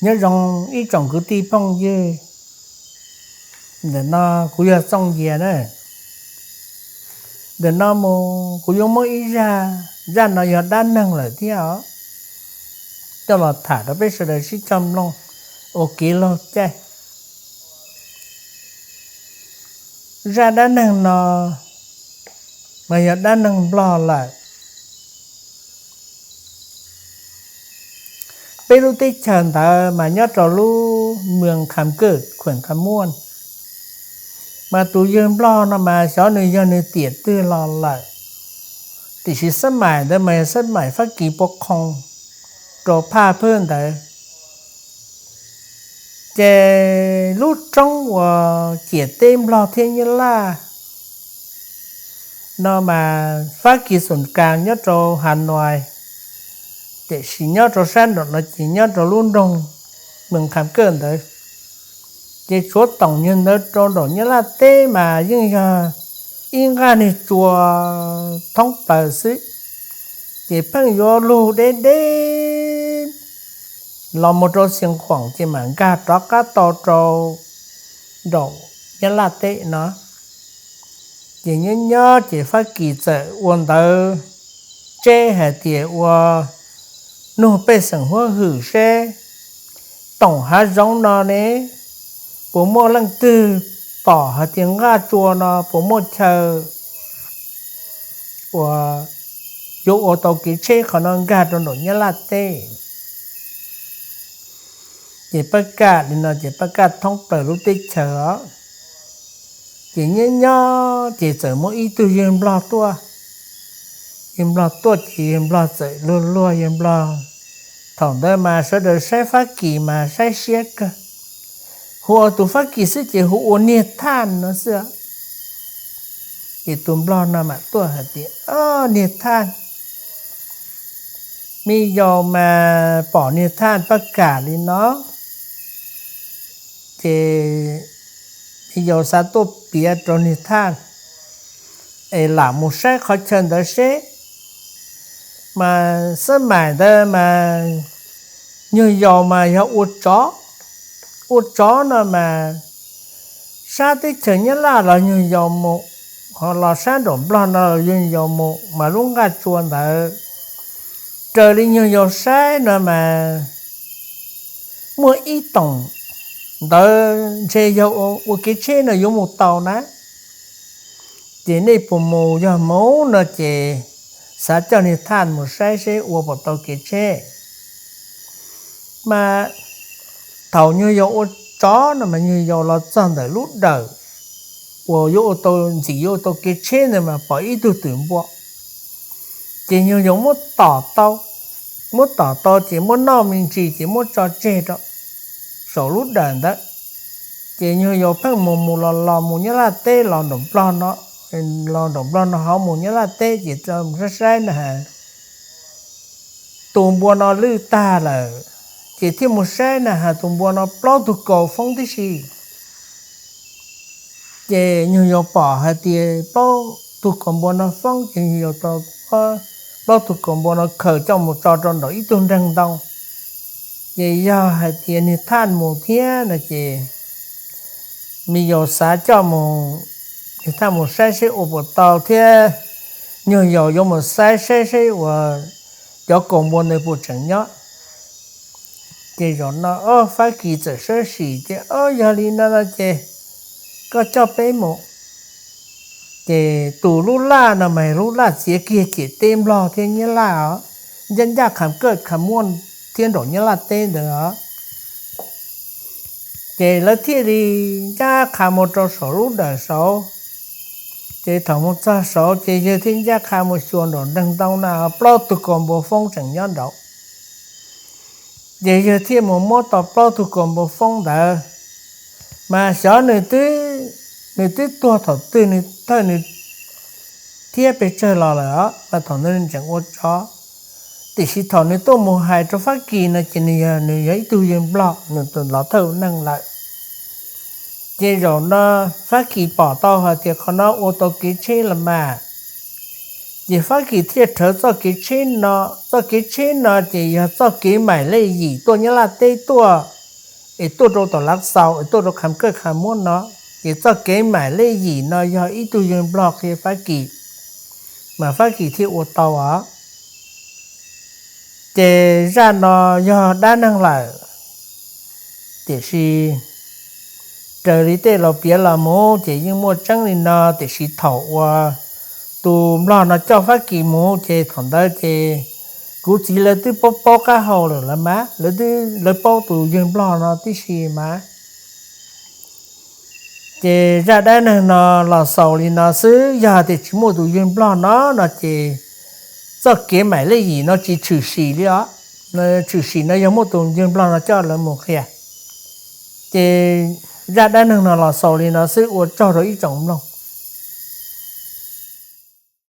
Nyob zoo ib tsoom kwv tij phooj ywg, ntawm no kuv yog Txooj Yias na. Ntawm no mus kuv yuav muab ib zaj, zaj no yog dab neeg lawm thiab os, coj los tham rau peb sawv daws sib cog mloog ua kev laug caij. Zaj dab neeg no mas yog dab neeg Nplog lawm. Peb lub teb chaws ntawd mas nyob rau lub moos Kham Kaj, khuem Kham Muaj, mas tus yawg Nplog no mas xyov nws yog nws tiam twg los lawm, tiam sis xab maim ntawd mas yog xab maim Fab Kis pua qhoo rau phaj phwj ntawd. Ces lub roob uas ciam teb Nplog thiab Nyab Laj no mas Fab Kis xoom kas nyob rau Hav Nois, tiam sis nyob rau sab nraum no ces nyob rau lub nroog moos Kham Kaj ntawd. Ces tshuav toom nyuag ntawd rau nraum Nyab Laj teb mas yeej yog ib nqaj niag tsua thoob plaws xwb, ces pheej yuav lug deb deb los mus rau Xias Khuam ces mam nkag rov qab tau rau nraum Nyab Laj teb no. Ces nyob nyob ces Fab Kis txawm ua ntawv tseb hais tias ua nug pej xeem huab hwm seb toom hav zoov no ne puas muaj leej twg pom hais tias nqaj tsua no puas muaj chaw uas yuav ua tau kev tsheb qhov no nkag rau nraum Nyab Laj teb. Ces Paj Kaj li no ces Paj Kaj thoob plaws lub teb chaws os. Ces nyob nyob ces txawm muaj ib tug yawg Nplog tuaj. Yawg Nplog tuaj ces yawg Nplog txawm luag luag yawg Nplog. Thaum ntawd mas sawv daws saib Fab Kis mas saib siab kawg, hu ua tus Fab Kis xwb ces hu ua niag Thaj no xwb. Ces tus Nplog no mam tuaj hais tias, Niag Thaj, me yaus mas pom niag Thaj Paj Kaj li no, ces me yaus xav tuaj piav rau niag Thaj es lam mus saib qhov chaw ntawd seb. Mas xab maim ntawd mas nyuag yaus mas yog ua tsov, ua tsov no mas sab teb chaws Nyab Laj los nyuag yaus mus, ho los sab nraum Nplog no los nyuag yaus mus mas lub nqaj tsua ntawd raws li nyuag yaus saib no mas muaj ib toom ntawd ntshe yog ua kev tsheb no yuav mus tau na. Ces nej puas mus? Yog mus no ces xav coj niag Thaj mus saib seb ua puas tau kev tsheb. Mas thaum nyuag yaus ua tsov no mas nyuag yaus los txog ntawm lub dawm uas yuav ua tau ntxim yuav ua tau kev tsheb ntawd mas pom ib tug twm npua. Ces nyuag yaus muab tom tau, muab tom tau ces muab noj me ntsis ces muab tso tseg rau saum lub dawm ntawd. Ces nyuag yaus pheej mus mus los los mus Nyab Laj teb los nraum Nplog no, los nraum Nplog no hauv mus Nyab Laj teb ces mus saib saib na has, tus npua no lwj tag lawm. Ces thiaj mus saib na has tus npua no plaub tug kaus foob tib si. Ces nyuag yaus pom hais tias plaub tug kaus npua no foob ces nyuag yaus tau plaub tug kaus npua no khaws coj mus tso rau nraum ib tug nreeg ntoo. Ces yog hais tias niag Thaj mus thiab no ces me yaus xav coj mus, niag Thaj mus saib seb ua puas tau thiab nyuag yaus yuav mus saib saib seb uas cov kaus npua ntawd puas tseem nyob. Ces zaum no Fab Kis txawm sab sim ces, Yog li no no ces koj coj peb mus. Ces tus lub laj no mas lub laj txiav kiag ciam teb Nplog thiab Nyab Laj os, ncaj ncaj qha kawj qha muaj thiab nraum Nyab Laj teb ntawd os. Ces lawv thiaj li ncaj qha mus rau saum lub dawm saud. Ces thaum mus txog saud ces yawg thiaj ncaj qha mus xyuas nraum nreeg ntoo na plaub tug kaus npua foob tseem nyob nraud. Ces yawg thiaj mus muab tau plaub tug kaus npua foob ntawd, mas xyov nws twb tuag thaum twg nws thawj nws thiab pes tsawg los lawm os, mas thaum ntawd nws tseem ua tsov. Tiam sis thaum nws tuaj mus hais rau Fab Kis no ces nws yog, nws yog ib tug yawg Nplog, nws los thawj neeg lawm. Ces zaum no Fab Kis pom tau hais tias qhov no ua tau kev tsheb los mas, ces Fab Kis thiaj rhawv txoj kev tsheb no. Txoj kev tsheb no ces yog txoj kev maim lej yim tuaj Nyab Laj teb tuaj, es tuaj rau tom Lav Xaus es tuaj rau Kham Kaj Kham Muab no. Ces txoj kev maim lej yim no yog ib tug yawg Nplog qhia Fab Kis, mas Fab Kis thiaj ua tau os. Ces zaj no yog dab neeg lawm, tiam sis raws li tej laus piav los mus ces yeej muaj tseeb li no, tiam sis thaum uas tus Nplog no coj Fab Kis mus ces thaum ntawd ces kuv txiv lawv twb paub paub qab hau lawm lawv mas, lawv twb lawv paub tus yawg Nplog no tib si mas. Ces zaj dab neeg no los xaus li no xwb, yog tias tsis muaj tus yawg Nplog no no ces txoj kev maim lej yim no tsis tshwm sim li os. Tshwm sim no yog muaj tus yawg Nplog no coj lawv mus qhia. Ces zaj dab neeg no los xaus li no xwb, ua tsaug rau ib tsoom mloog.